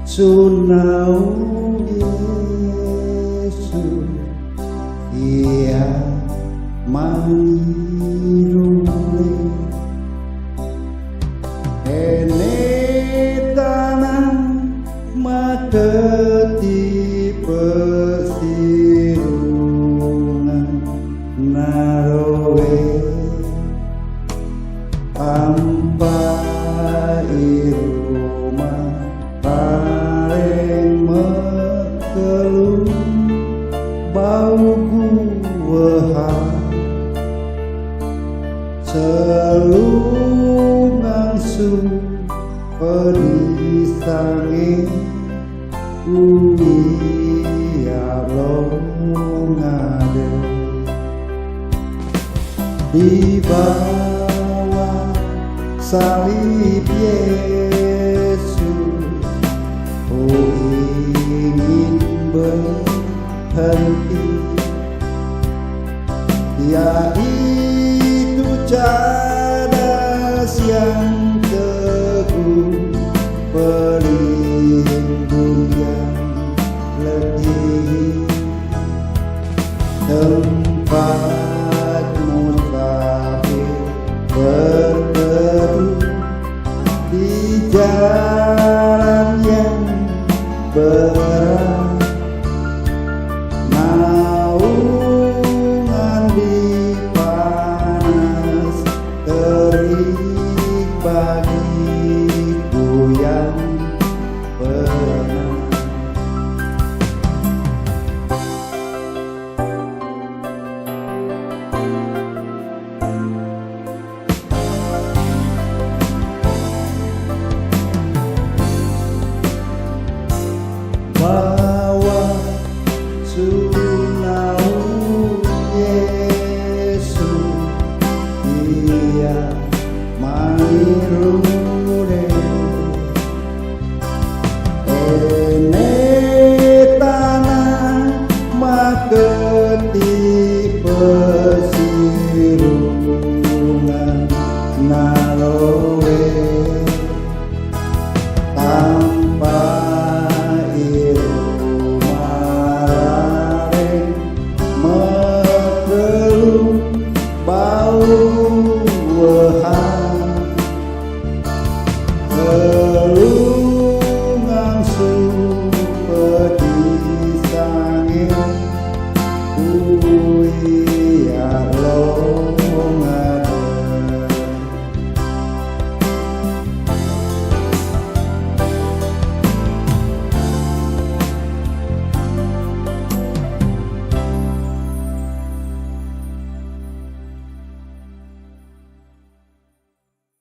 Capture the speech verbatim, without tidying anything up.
Sunau Yesus ia mangirule. Ene tanang maketi pesirungan narowe. Ampa iruma pareng mekelu bau guwehan. Selungang su pedisange uiak longade. Di bawah salib Yesus, ku ingin berhenti. Yaitu cadas yang teguh, pelindung yang letih, tempat